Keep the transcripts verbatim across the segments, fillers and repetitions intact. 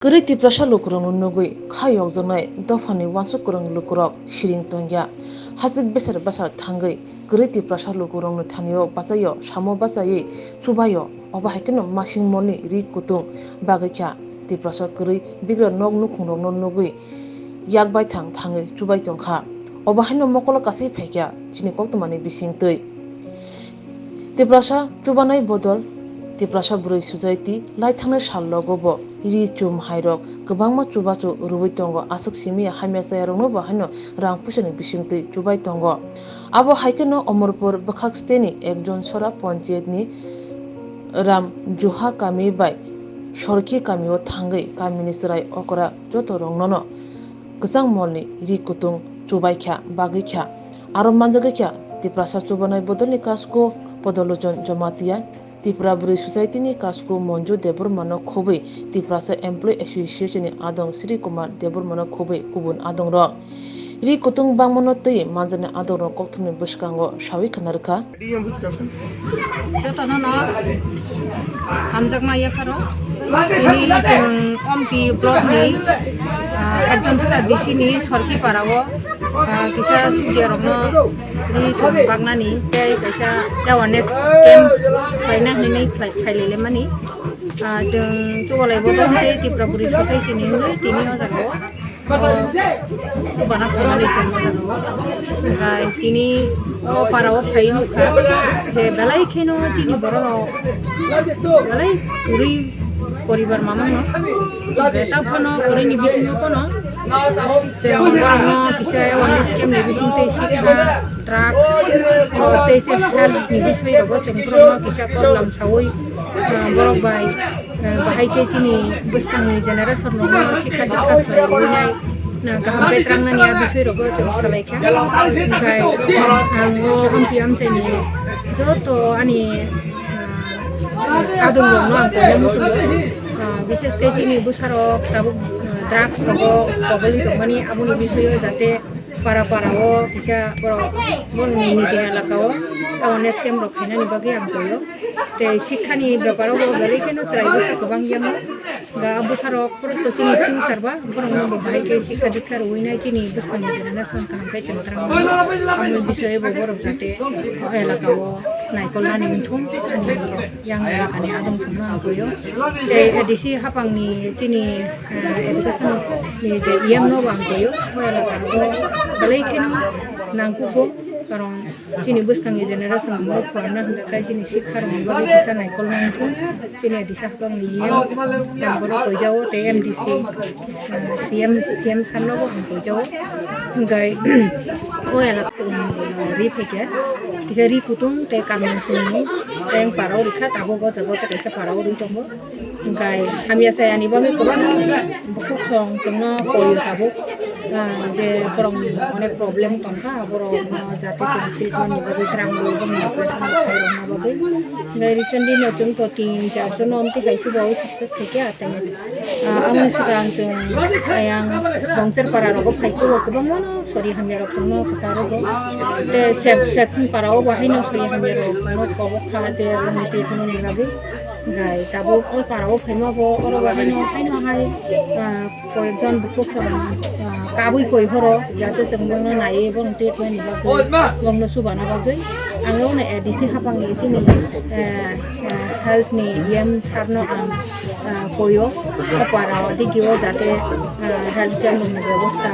Kwrwi Tiprasa lukurokno nugwi kha yokjaknai dophani uansuk kwrwng lukurok siring tongya. Hasik beser bwsar thangwi kwrwi Tiprasa lukurokni thanio bachaio, samo bachaiwi chubaio, obo hai kheno masing molni ri kutung bagwi kha. Tiprasa kwrwi bigra nok nukhungrokno nugwi yak baithang thangwi chubai tongkha. Obo haino mokolo kasui phaikha chini koktwmani bisingtwi. Tiprasa chubanai bodol Tiprasa Bwrwi Society lai thangnai sal logo bo ri chum hairok kwbangma chubachu rwui tongo, aswk simi hamya chayarokno bo haino rang puisani bisingtwi chubai tongo. Abo hai kheno Omorpur bwkhak steni Ekjon Sora Panchayatni Ram Juha kami bai Sorkhi kamio thangwi kamini chwrai okra joto roknono kwchang molni ri kutung chubai kha, bagwi kha. Aro manjagwi kha Tiprasa chubanai bodolni kasku Podolochon Jamatia, Tipra Bwrwi Society ni kasku Monju Debbarma no khubui Tiprasa Employee Association ni adong Sri Kumar Debbarma no khubui kubun adong rok. Ri kutung bangmano twi manjaknai adongrok kokthumni bwskango sawi khna rwkha. Jotono no hamjakma yapharo. Tini chwng Ompi block ni, ah, Ekjon Sora B C ni Sorkhi para o, ah, kisa sukya rokno ri song baknani tei kaisa awareness camp khlaina hinwi khlai-, khlailaimani. Ah, chwng chubalai bodol tei Tipra Bwrwi Society ni wngwi tini o jaga o. Bana phaimani chwng o jaga o. Hwnkhe tini o para o phai nukha je belai kheno chini borok rok belai kwrwi poribar mamang no. Hwnkhe ta phano kwrwi ni bisingo phano chwng borok no kisa awareness camp ni bising tei sikha, drugs, o tei se health ni bising rogo chwng borok no kisa kok lam sawi, ah, borok bai, ah, bahai khe chini bwskangni generation rokno sikha dikha khlai rwinai, na kaham khe trangnani a bising rogo chwng salai kha. Hwnkhe ang o amtwi amchaini joto ani, ah, adong rokno ang koina muchungo. Ah, bishes khe chini bwsarok tabuk, ah, drugs rogo koboli tongmani aboni bisingo jate para para o kisa borok borokni nijini elaka o awareness camp rok khainani bagwi ang koio. Tei sikhani bepar o bo belai kheno chwrai bwsa kwbang yango. Ga bwsarok phorokto chini future ba borokno bo bahai khe sikha dikha rwinai chini bwskangni generation kaham khe chwng twrang mano. Aboni bisoyo bo borok jate o elaka o naikolnani wngthung, ani yang elakani adong thumno ang koio. Tei A D C hapangni chini, eh, education ni je E M no bo ang koio, o elaka o belai kheno nangkukgo, karon chini bwskangni generation rok pharna hwnba khe chini sikha rokni bagwi kisa naikolna wngthung, chini A D C hapangni E M ang bono koijao tei M D C, eh, C M, C M sir no bo ang koijao, hwnkhe o elaka ri phaikha, kisa ri kutung tei kamiyung songmung, tei ang parao rikha, tabuk o jaga o tei kaisa parao ri tongo. Hwnkhe hamya chayani bagwi kwbangma bukhuk song chwngno koio tabuk, ah, je borokni onek problem tongkha, borokno jate chwng treatment ni bagwi twrang rwui bongni operation rok khairokna bagwi. Hwnkhe recently no chwng to tin char jono amtwi hai chubaui success khaikha, tei, ah, aboni swkang chwng ayang Bongcherpara rogo phai phuru kwbangmano sori hamya rok chwngno kwcharo bo. Tei Sep-, Septhung para o bo haino sori hamya rok chwngno kobok kha je bongni twi phunukni bagwi. Gai tabuk o para o phaima bo oro bo haino, haino hai, ah, koyekjon bukhuk chwng, ah, kabui koi horo, jate chwng bono naiwi bono treatment ni bagwi, bono chubana bagwi. Ang o no A D C hapang ni chini, eh, eh, health ni E M sir no ang, ah, koyo, o para o digi o jate, ah, health camp ni bebosta,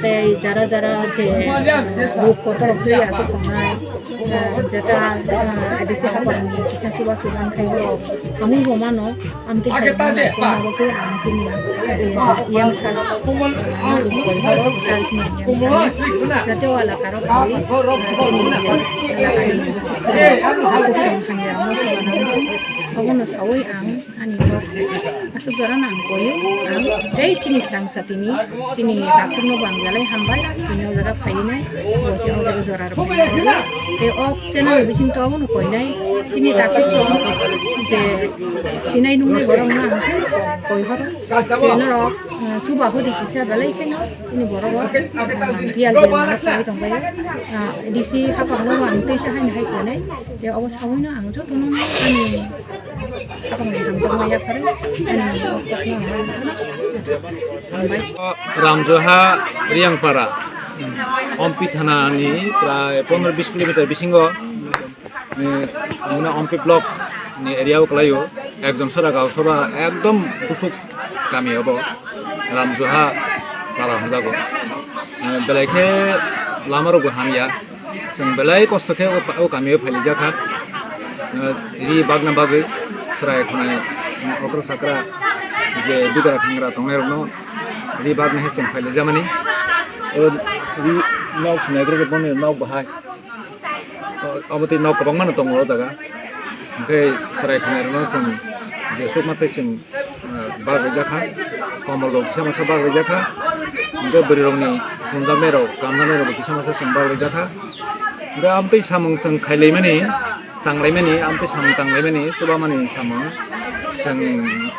tei jara jara je, ah, rok kotor twi aswk tongnai. Ah, jeta, ah, A D C hapang ni kisa chuba chuban khai borok hamui bo mano, amtwi hai mano, tei abo khe ang chini, eh, E M sir, ah, rok koi borok, health ni E M sir, jate o elaka rok khai, ah, chini elaka ni, ah, hamya rok no chuba nang, obo no saui ang. Ani kok aswk jora no ang koio, ang tei chini swrang satini, chini takhuk no bo ang belai hambai, tini o jaga phaiwi nai, bo se o jaga jora rok phaiwi nai. Tei o channel ni bising to abono koinai, chini takhuk rok je sinai nungnai borok no ang koi horo, je norok, ah, chuba hodi kisa belai kheno chini borok rok, ah, biyal biyal mano kaiwi tongbaio. Ah, A D C hapang no bo ang tei sa haino hai koinai, je obo saui no ang joto no ani Ramjoha Riyangpara, Ompi thana ni prai pondro bis kilometer bisingo, eh, mane Ompi block ni area o kwlaio. Ekjon sora Gausora ekdom kusuk kami obo, Ramjoha para hwnjago. Eh, belai khe lama rok bo hamya. Chwng belai kosto khe o, o kami o phailijak kha. Eh, ri bagna bagwi chwrai khwnai okra chakra je bigra thangra tongnai rokno ri bagna hai chwng phailijamani. O ri nok sinai rok bono nok bahai. O, omo twi nok kwbangma no tongo o jaga. Hwnkhe chwrai khwnai rokno chwng je sukma tei chwng ah, bagwi jakha, komol rok kisa masa bagwi jakha, hwnkhe bwrwi rokni sumjaknai rok, kamjaknai rok kisa masa chwng bagwi jakha, hwnkhe amtwi samung chwng khailaimani, tanglaimani, amtwi samung tanglaimani, chubamani samung chwng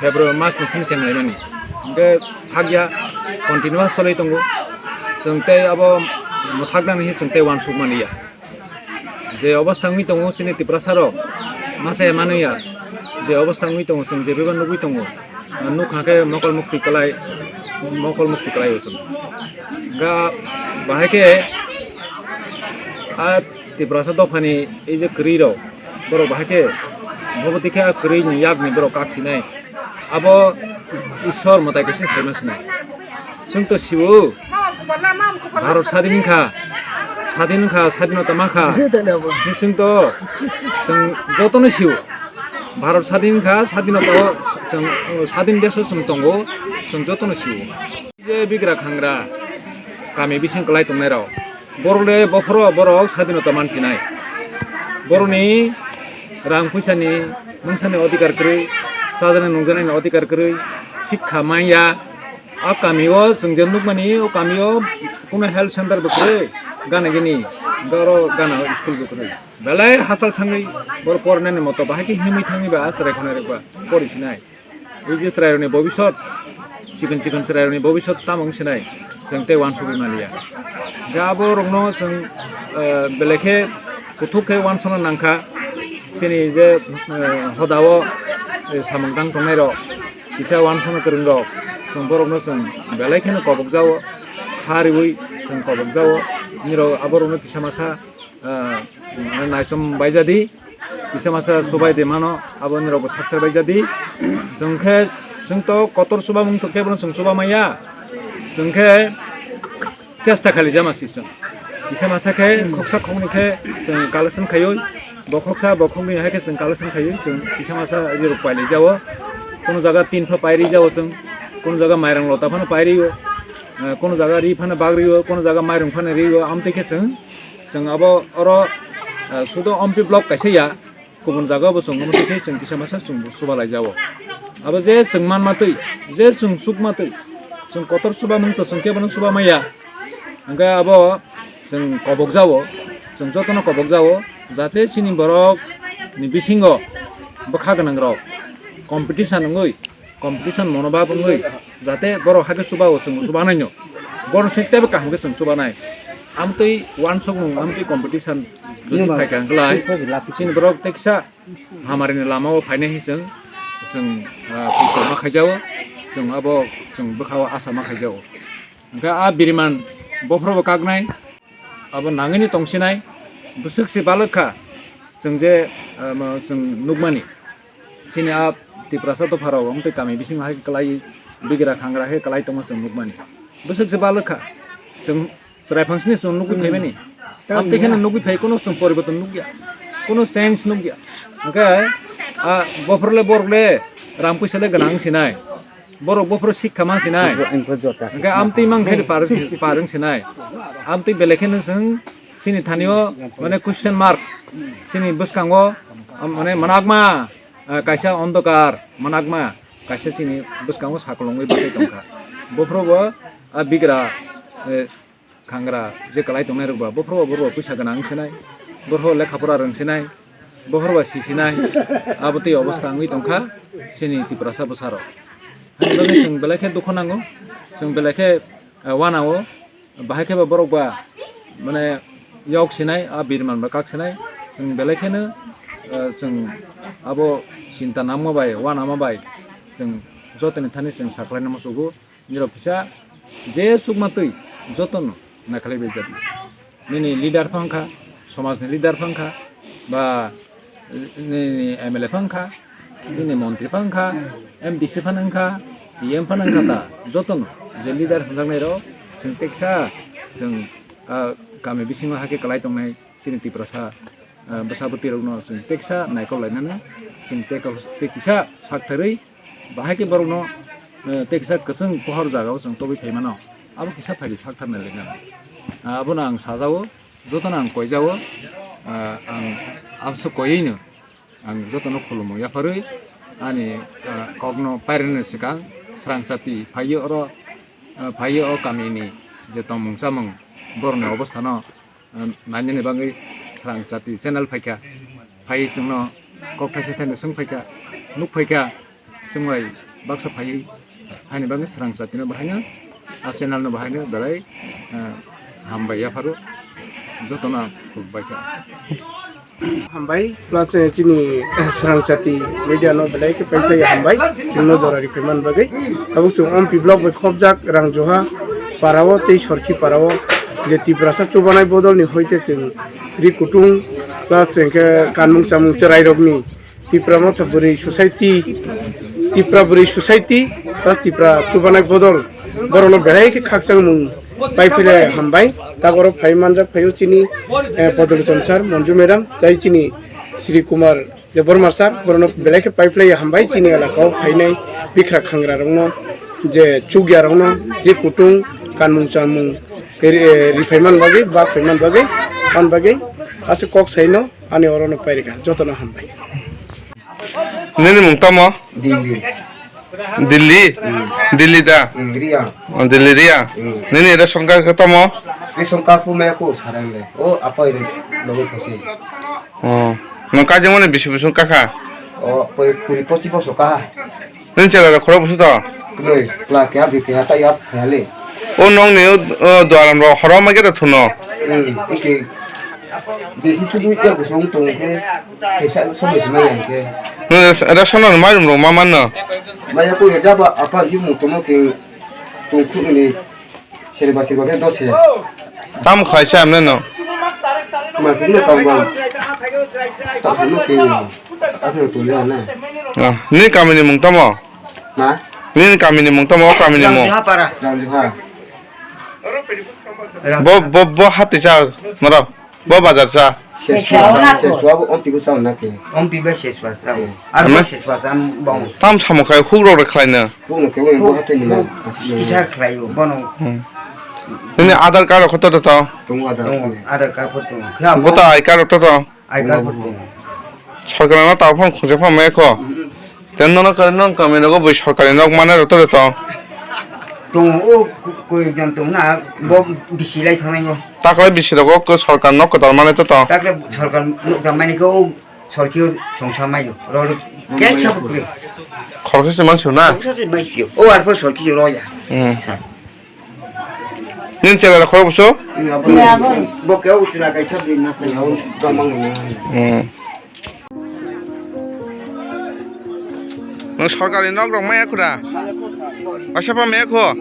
February mas ni simi chenglaimani, hwnkhe thakya continuous cholwi tongo, chwng tei abo mwthaknani chwng tei uansukmani ya. Je obostha wngwi tongo chini Tiprasa rok, masa ya manwi ya, je obostha wngwi tongo, chwng je bebak nugwi tongo, nukha khe mokol mukti kwlai, mokol mukti kwlaio chwng. Ga bahai khe a Tiprasa dophani ei je kwrwi rok, borok bahai khe boboti khe a kwrwi ni yak ni borok kak sinai. Abo Ishwar mwtai kaisa saima sinai. Chwng to siwo, Bharat sadin wngkha, sadin wngkha, sadinota mankha. Chwng to, chwng jotono siwo. Bharat sadin wngkha, sadinota o chwng, sadin desh o chwng tongo, chwng jotono siwo. Je bigra khangra, kami bising kwlai tongnai rok. Borok le bophoro borok sadinota mansinai. Borokni rang puisani mungsani odhikar kwrwi, chajaknai nungjaknaini odhikar kwrwi, sikha manya. A kamio chwng je nukmani, o kamio kuno health center bo kwrwi, gana gini, oro gana school bo kwrwi. Belai hachal thangwi borok porinani moto bahai khe himwi thangwi ba chwrai khwnai rok ba pori sinai. Ei je chwrairokni bobisot, chikon chikon chwrairokni bobisot tamo wng sinai, chwng tei uansugwi manliya. Hwnkhe abo rokno chwng, eh, belai khe kuthuk khe uansukna nangkha. Chini je, eh, hodao, eh, samung tang tongnai rok, kisa uansukna kwrwng rok, chwng borokno chwng belai kheno kobokjao, kha riwi chwng kobokjao. Nirok abo rokno kisa masa, eh, naichom baijadi. Kisa masa chubai de mano, abo nirok bo sakthar bai jadi. Chwng khe, chwng to kotor chubamung to kebo no chwng chuba maya. Chwng khe chesta khali jama si chwng. Kisa masa khe khoksa khokni khe chwng collection khaiwi, bo khoksa bo khokni hai khe chwng collection khaiwi, chwng kisa masa rirok pailai jao. Kono jaga tin pha pairi jao chwng, kono jaga mairang lota phano pairi o, eh, kono jaga ri phano bagri o, kono jaga mairung phano ri o, amtwi khe chwng Chwng abo oro, eh, sudo Ompi block kaisa ya, kubun jaga bo chwng omo twi khe chwng kisa masa chwng bo chuba lai jao. Abo je chwng manma twi, je chwng chukma twi, chwng kotor chubamung to chwng kebo no chuba maya. Hwnkhe abo chwng kobok jao, chwng jotono kobok jao, jate chini borok ni bisingo bwkha gwnang rok competition wngwi, competition monobhab wngwi, jate borok hakhe chuba o chwng chuba naino. Borok se teibo kaham khe chwng chuba nai. Amtwi uansukmung, amtwi competition jodi phaikha hwnkhe lai, chini borok tei kisa hamarini lama o phainai hinwi chwng, chwng, ah, ma khaijao, chwng abo chwng bwkha o asa ma khaijao. Hwnkhe a biriman bophorobo kaknai, abo nangwini tongsinai, bwswk se balwk kha, chwng je, ah, ma, chwng nukmani. Chini a Tiprasa dopharok wngtwi kami bisingo hai kwlai bigra khangra hai kwlai tongma chwng nukmani. Bwswk se balwk kha, chwng chwrai phangsini chwng nukgwi phaimani. Tamni Amtwi kheno ya. Nukgwi phai, kono chwng poriborton nukya, kono change nukya. Hwnkhe a bophor le borok le rang puisa le gwnang wngsinai. Borok bophoro sikha ma sinai. Info, info jota. Hwnkhe amtwi mang khe par, par wng sinai. Amtwi belai kheno chwng chini thani o mane question mark. Chini bwskango, am, mane manakma, ah, kaisa ondokar, manakma kaisa chini bwskango sakolongwi bwsai tongkha. Bophoro bo, ah, bigra, eh, khangra je kwlai tongnai rok ba, bophoro bo borok bo puisa gwnang wng sinai, bophoro lekha pora rwng sinai, bophoro ba si sinai, abo twi obostha wngwi tongkha chini Tiprasa bwsarok. Haino bagwi chwng belai khe dukhu nango, chwng belai khe, eh, wanao, bahai khe ba borok ba mane yok sinai, a birman ba kak sinai, chwng belai kheno Eh, chwng abo chinta nangma bai, uanama bai, chwng jotoni thani chwng sakhlaina muchugo. Nirok kisa je chukma twi jotono naikhalai bai jadi. Nini leader phang kha, somajni leader phang kha, ba nini M L A phang kha, nini montri phang kha, M D C phano wng kha, E M phano wng kha ta, jotono je leader hwnjaknai rok chwng teksa chwng, ah, kami bisingo hakhe kwlai tongnai chini Tiprasa, ah, bwsa bwtwi rokno chwng teksa naikol lainani chwng tei kisa saktharwi bahai khe borokno, eh, tei kisa kwchwng pohor jagao chwng tobwi phaimano, abo kisa phaidi sakthar nai lainani. Ah, abono ang sajao, jotono ang koijao, ah, ang abso koiwino ang jotono khulumo yapharwi ani, ah, kokno pairwna swkang srang chati phaiwi oro, ah, phaiwi o kamini je tongmung chamung borokni obostano, ah, nainani bagwi srang chati channel phaikha, phaiwi chwngno kok thaisa thaino swng phaikha, nuk phaikha, chwng bai baksa phaiwi haini bagwi srang chatino bahaino, a channel no bahaino belai, ah, hambai yapharo jotono ang khulukbaikha. Hambai, plus, eh, chini, eh, srang chati media no belai khe paiphlai hambai, chwngno jora riphaimani bagwi. Tabuk chwng Ompi block bai khopjak Rangjoha parao tei Sorkhi parao je Tiprasa chubanai bodolni hoite chwng ri kutung plus hwnkhe kanmung chamung chwrairokni Tipra Motha Bwrwi Society, Tipra Bwrwi Society plus Tipra chubanai bodol borokno belai khe khakchangmung paiphlai hambai. Tak oro phai manjak phaio chini, eh, Podol Chomsar Monju madam tei chini Sri Kumar Debbarma sir, borokno belai khe paiphlai hambai chini elaka o phainai bikra khangra rokno je chukya rokno ri kutung kanmung chamung ri, eh, ri phaiman bagwi bak phaiman bagwi, man bagwi aswk kok saino ani orono pairikha jotono hambai. Nini mung tamo? Dili. Delhi? Hmm. Delhi da? Hmm, Riya. Oh, Delhi Riya? Hmm. Nini ration card khe tamo? Ration card phu maya ko sarang le. O apa ini logo kasi. Oh. Nung kajang mani bisi busung kakha? O poi kuri pochi boso kaha. Nini chela da khoro busu to? Noi, pla kya bi kya ta yap khale. O nong ni o, o duaram ro horo ma geta thuno. Hmm, iki. Bisi sudu ya busung tong ke. Kaisa somo se maya hwnkhe. Nwng res-, ration no mairum rok ma manno? Maya koi jaba apa ji mung tomo ke tong khuk ni serba serba khe dos hajar. Tam khlaisa amne no? Ma khe no kam bang. Ta no ke. Akhir tu ya na. Ah, ni kamini mung tamo? Ma? Ni kamini mung tamo, o kamini mung? Ramjuha para. Ramjuha. Bo, bo, bo hati cha mara. Bo bazar sa. Seswa, seswa bo ompi ko sa na ke. Ompi ba seswa sa. Eh. Ar bo seswa sa bong. Tam samo khai huk rok khlai na. Huk no ke bo hati ni ma. Kisa khlai bo no. Hmm. Nini Aadhaar card rok to to. Tung Aadhaar. Tung Aadhaar card to. Voter I D card rok to to. I D card to. Sorkar no ta phone khunse phone me ko. Hmm. Ten nono kare nong kami nogo bui sorkari nok mane roto roto. Tongo o ko-, koi jon tong na bo bisi lai thangnai no. Taklai bisi rogo ko sorkar nok kwtal mane to to. Takle sorkar nok ta mane ko sorki o songsa mai no. Ro ro ke sa ko kre. Khoroksa se man su na. Khoroksa se mai sio. O ar pho sorki ro ya. Hmm. Sa. Nini chela rok khorok buso? Bo khe o chwla kaisa bini na khe o tongmani. Hmm. Nwng sorkari nok rok maya khura? Waisa pa maya kho?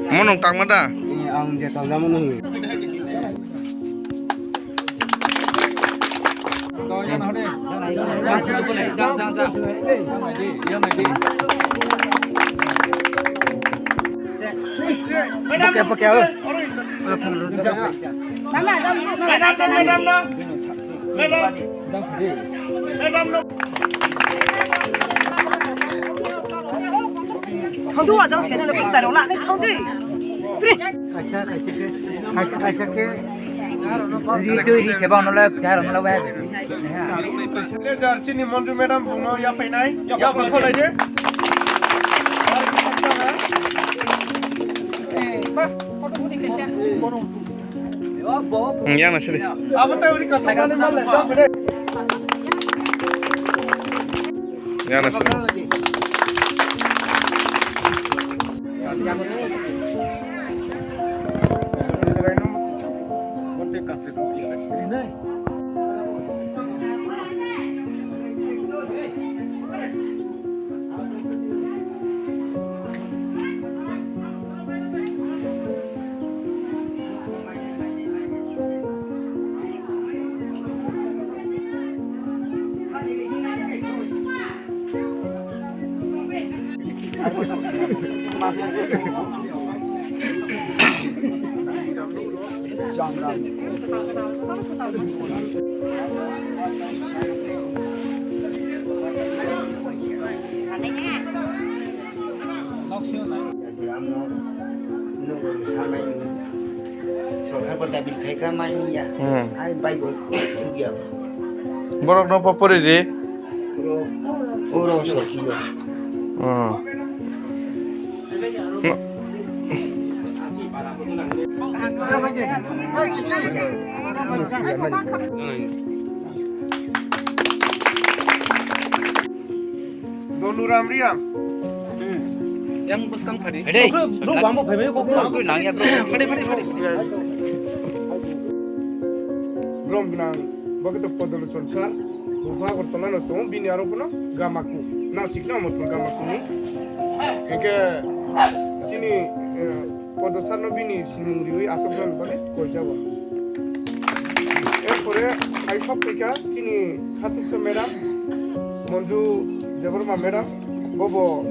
Mo nwng tangma da? Ang je tangjamo nwng. Thangdu ajang seno le putaro la ne thangdi. Kaisa kaisa khe, kaisa kaisa khe. Ri twi ri seba ono le, kya ono le, wahai besi. Leader chini Monju madam bungno ya painai, ya bukho lai de. Yang nasi de. Abo tai uri kata mane mal lai, jam bede. Yang nasi. Sorkar bo dabi khai kha mani ya. Hmm. Ai bai bo thuk ya. Borok no papori di. Oro, oro sorki ya. Hmm. Doluram Riang. Yang bwskang phadi. Hede. Bro, bro, bambo phai bai, bro. Bro, nang ya, bro. Phadi, phadi, phadi. Brom nang, bokito Podolochon sir, bupha Agartala no tongo, bini aro pono Gamaku. Nang sikna mo Gamaku ni. Hingke chini, eh, Podo sir no bini simung riwi aswk jon bole koijabo. Erpore hai sok phaikha chini Khatuksa madam, Monju Debbarma madam, bobo.